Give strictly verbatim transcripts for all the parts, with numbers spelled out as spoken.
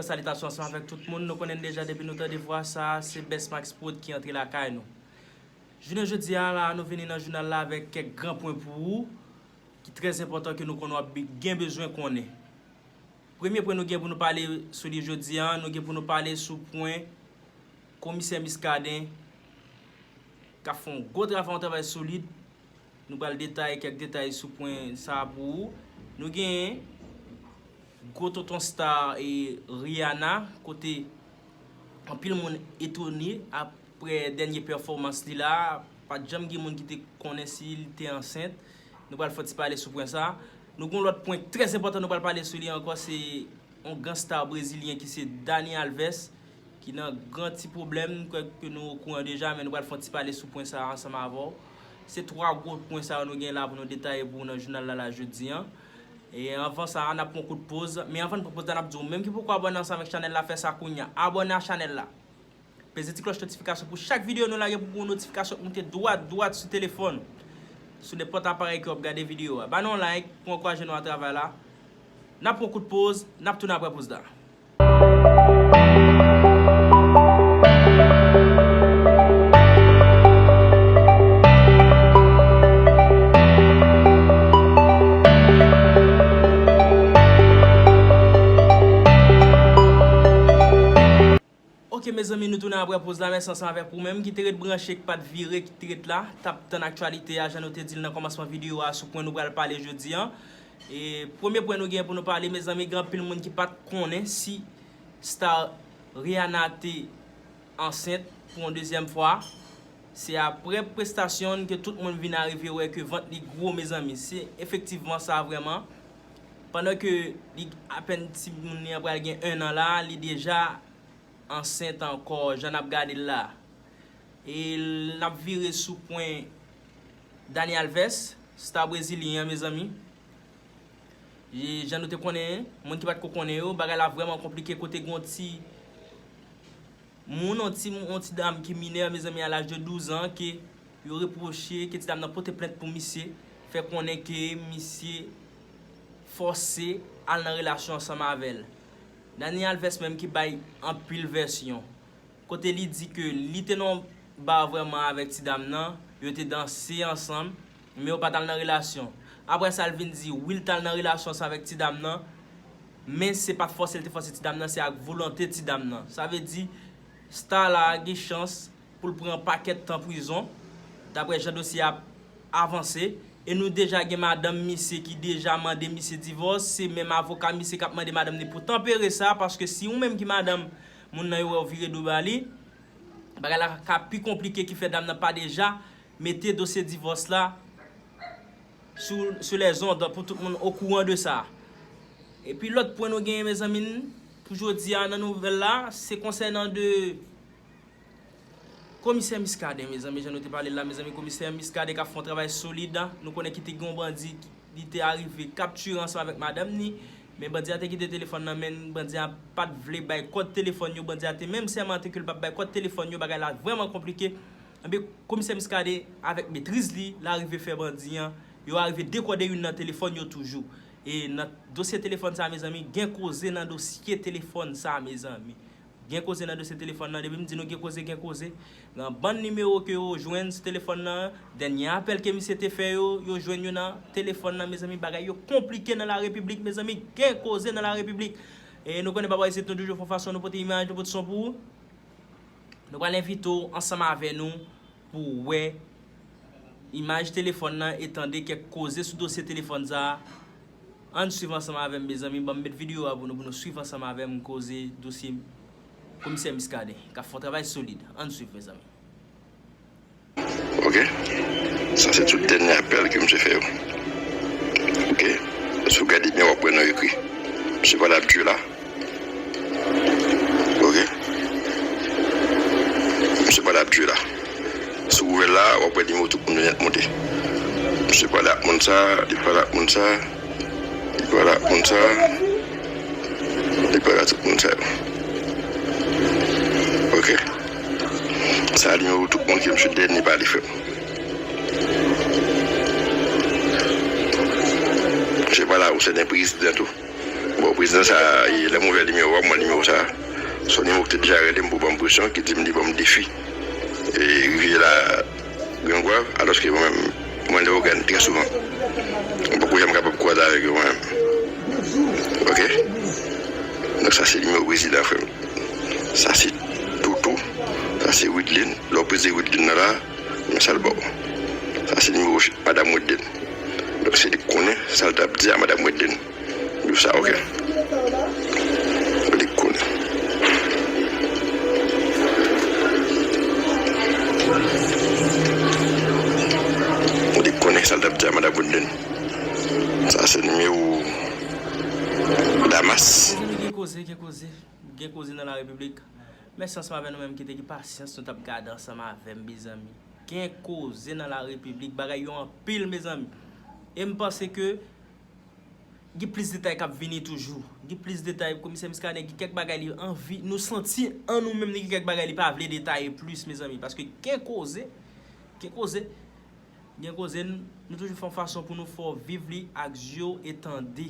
Salitasyon ansanm avèk tout moun. Nou konnen deja depi nou tande vwa sa, se Best Max Prod ki antre lakay nou. Jounen jodi a la, nou vini nan jounal la avèk kèk gran pwen pou ou, ki trè enpòtan ke nou konn w ap bi-, gen bezwen konnen. Premye pwen nou gen pou nou pale sou li jodi a, nou gen pou nou pale sou pwen Komisè Muscadin k ap fè yon gwo travay, yon travay solid. Nou pral detay, kèk detay sou pwen sa a pou ou. Nou genyen gwo tonton star e Rihanna, kote anpil moun etone apre dènye pèfòmans li la. Pa t janm gen moun ki te konnen si li te ansent. Nou pral fè yon ti pale sou pwen sa a. Nou gen yon lòt pwen trè enpòtan nou pral pale sou li ankò, se yon gran star brezilyen ki se Dani Alves, ki nan gran ti pwoblèm, m kwè ke nou okouran deja, men nou pral fè yon ti pale sou pwen sa a ansanm avè w. Se twa gwo pwen sa yo nou gen la pou nou detaye pou w nan jounal la, la jodi a. E anvan sa a, n ap pran kout poz. Men anvan n pran poz la, n ap di w menm ki poko abòne ansanm avèk chanèl la, fè sa kounye a. Abòne a chanèl la. Peze ti klòch notifikasyon pou chak videyo nou lage pou, pou notifikasyon moute dwat, dwat sou telefòn ou. Sou nenpòt aparèy ke w ap gade videyo a. Ba nou yon like pou ankouraje nou a travay la. N ap pran kout poz, n ap tounen apre poz la. Ok, mezanmi, nou tounen apre poz la. Mèsi ansanm avèk ou menm ki te ret branche, ki pa t vire, ki te ret la, t ap tann aktyalite a, jan nou te di l nan kòmansman videyo a, sou pwen nou pral pale jodi a. E premye pwen nou gen pou nou pale, mezanmi, gen anpil moun ki pa t konnen si star Rihanna te ansent pou yon dezyèm fwa. Se apre prestasyon ke tout moun vin arive wè ke vant li gwo, mezanmi. Se efektivman sa vrèman. Pandan ke li apèn timoun li an pral gen en an la, li deja ansent ankò, jan n ap gade l la. E n ap vire sou pwen Dani Alves, star brezilyen an, mezanmi. E jan nou te konnen, moun ki pa t ko konnen yo, bagay la vrèman konplike kote gen yon ti moun, yon ti, yon ti dam ki minè, mezanmi, a laj de douz an, ke yo repwoche ke ti dam nan pote plent pou misye, fè konnen ke misye fòse al nan relasyon ansanm avè l. Dani Alves menm ki bay anpil vèsyon. Kote li di ke li te nan yon ba vrèman avèk ti dam nan, yo te danse ansanm, men yo pa t al nan relasyon. Apre sa, l vin di, wi, l t al nan relasyon sa avèk ti dam nan, men se pa t fòse l te fòse ti dam nan, se ak volonte ti dam nan. Sa vle di, star la gen chans pou l pran pakèt tan prizon, daprè jan dosye a ap avanse. E nou deja gen madanm misye ki deja mande misye divòs, se menm avoka misye k ap mande madanm li pou tanpere sa, paske si ou menm ki madanm moun nan yo wè w vire do ba li, bagay la ka pi konplike ki fè dam nan pa deja mete dosye divòs la sou, sou lèzond pou tout moun okouran de sa. Epi lòt pwen nou genyen, mezanmi, pou jodi a nan nouvèl la, se konsènan de Komisè Muscadin, mezanmi, jan nou te pale la, mezanmi, Komisè Muscadin k ap fè yon travay solid. Nou konnen ki te gen yon bandi, li te arive kaptire ansanm avèk madanm ni, men bandi a te kite telefòn nan men l, bandi a pa t vle bay kòd telefòn yo, bandi a te menm sèmante ke l p ap bay kòd telefòn yo, bagay la vrèman konplike. Ebyen, Komisè Muscadin, avèk metriz li, l arive fè bandi an, yo arive dekòde youn nan telefòn yo toujou. E nan dosye telefòn sa, mezanmi, gen koze nan dosye telefòn sa, mezanmi. Gen koze nan dosye telefòn nan. Depi m di nou gen koze, gen koze. Nan bann nimewo ke yo jwenn sou telefòn nan, dènye apèl ke misye te fè yo, yo jwenn yo nan telefòn nan, mezanmi, bagay yo konplike nan larepiblik, mezanmi, gen koze nan larepiblik. E nou konnen papa isit nou toujou fè fason nou pote imaj, nou pote son pou ou. Nou pral envite w ansanm avè nou pou w wè imaj telefòn nan e tande kèk koze sou dosye telefòn sa a. Ann swiv ansanm avè m, mezanmi. Ban m met videyo a pou nou, pou nou swiv ansanm avè m koze dosye Komisè Muscadin, k ap fè yon travay solid. Ann swiv, mezanmi. Ok. Sa se tout dènye apèl ke misye fè yo. Ok. Si w gade byen, w ap wè non ekri. Misye pale ap Dye la. Ok. Misye pale ap Dye la. Si w ouvè la, w ap wè nimewo tout moun yo nèt monte. Misye pale ak moun sa, li pale ak moun sa, li pale ak moun sa, li pale ak tout moun sa yo. Ok. Sa nimewo tout moun ke misye dènye pale, frè m. Misye pale a ou, se nan prezidan tou. Bon, Prezidan sa, e, lè m ouvè nimewo a, m wè nimewo sa, se yon nimewo ki te deja rele m pou ban m presyon, ki di m li ban m defi. E, rive la, Grangwav, alòske mwen menm, mwen Leyogàn trè souvan. M poko janm kapab kwaze avèk yo mwen menm. Ok? Donk sa se nimewo prezidan, frè m. Sa se Toto, sa se Widlin. Lè w peze Widlin nan la, men sa l ba w. Sa se nimewo madanm Widlin. Donk se li k konnen sa l t ap di a madanm Widlin. Yo sa, ok. Li konnen. Li konnen sa l t ap di a madanm Winden. Sa se nimewo Damas. Mezanmi, gen koze, gen koze. Gen koze nan la repiblik. Mèsi ansanm avè nou menm ki te gen pasyans, nou t ap gade ansanm avè m, mezanmi. Gen koze nan la repiblik, bagay yo anpil, mezanmi. E m panse ke gen plis detay k ap vini toujou. Gen plis detay, komisè Muscadin gen kèk bagay li anvi, nou santi an nou menm li gen kèk bagay li pa vle detaye plis, mezanmi. Paske gen koze, gen koze, gen koze, n-, nou toujou fè yon fason pou nou fè w viv li ak zye w e tande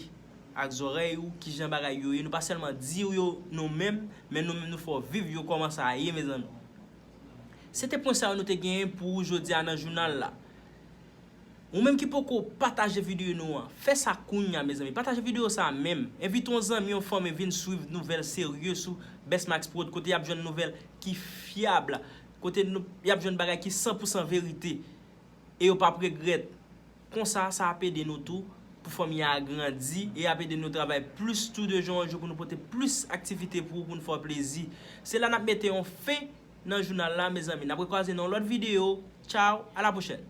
ak zòrèy ou kijan bagay yo ye. Nou pa sèlman di w yo nou menm, men nou menm nou fè w viv yo kòman sa ye, mezanmi. Se te pwen sa yo nou te genyen pou ou jodi a nan jounal la. Ou menm ki poko pataje videyo nou an, fè sa kounya, mezanmi. Pataje videyo sa a menm. Envite yon zanmi, yon fanmi vin swiv nouvèl serye sou Best Max Prod, kote y ap jwenn nouvèl ki fyab, kote nou, y ap jwenn bagay ki san pou san verite. E yo p ap regrèt. Konsa, sa ap ede nou tou pou fanmi a grandi e ap ede nou travay plis tou de jou an jou pou nou pote plis aktivite pou ou, pou nou fè w plezi. Se la n ap mete yon fen nan jounal la, mezanmi. N ap rekwaze nan yon lòt videyo. Tchaw, a la pwochèn.